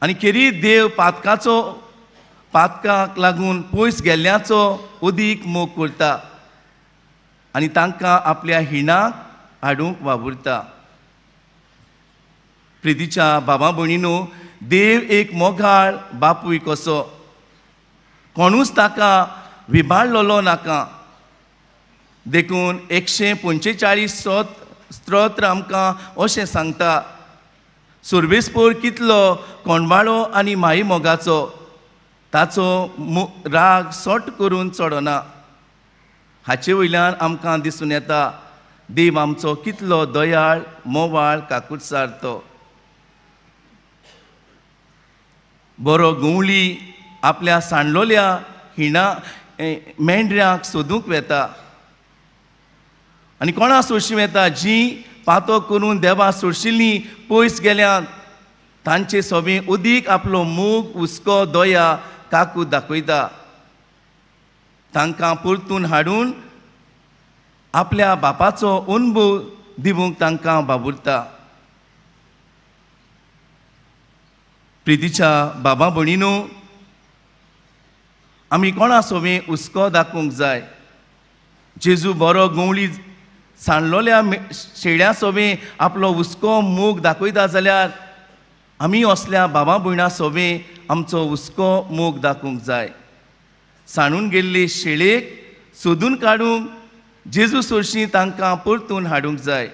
आनी खेरीत देव पातकाचो पातकाक लागून पयस गेल्ल्याचो अदीक मोग करता आनी तांकां आपल्या हिणाक हाडूंक वावुरता। प्रितीच्या बाबा भयणीनो, देव एक मोगाळ बापूय कसो, कोणूच ताका विबाडलेलो नाका। देखून 145 स्तोत्र आमकां अशें सांगता, सुर्वेस्पोर कितलो कोणबाळो आनी माई मोगाचो, ताचो राग सोट करून चडना। हाचे वयल्यान आमकां दिसून येता देव आमचो कितलो दयाळ, मोवाळ, काकुटसार तो। बरो गवळी आपल्या सांडलोल्या हिणा मेंढऱ्यांक सोदूंक वेता आनी कोणा सोडशी वेता, जी पातो करून देवा सोडशिल्लीं पयस गेल्यान तांचे सोबे अदीक आपलो मोग, हुस्को, दया, काकूत दाखयता। तांकां परतून हाडून आपल्या बापाचो अनुभव दिवंक तांकां बाबुरता। प्रितीच्या बाबा भयणीनो, आमी कोणा सोबे हुस्को दाखोवंक जाय। जेजू बरो गवळी सांडलोल्या शेड्या सोबे आपलो हुस्को मोग दाखयता जाल्यार आमी असल्या बाबा भयणा सोबे आमचो हुस्को मोग दाखोवंक जाय। सांडून गेल्ले शेळेक सोदून काडूंक जेजू सोरशी तांकां परतून हाडूंक जाय।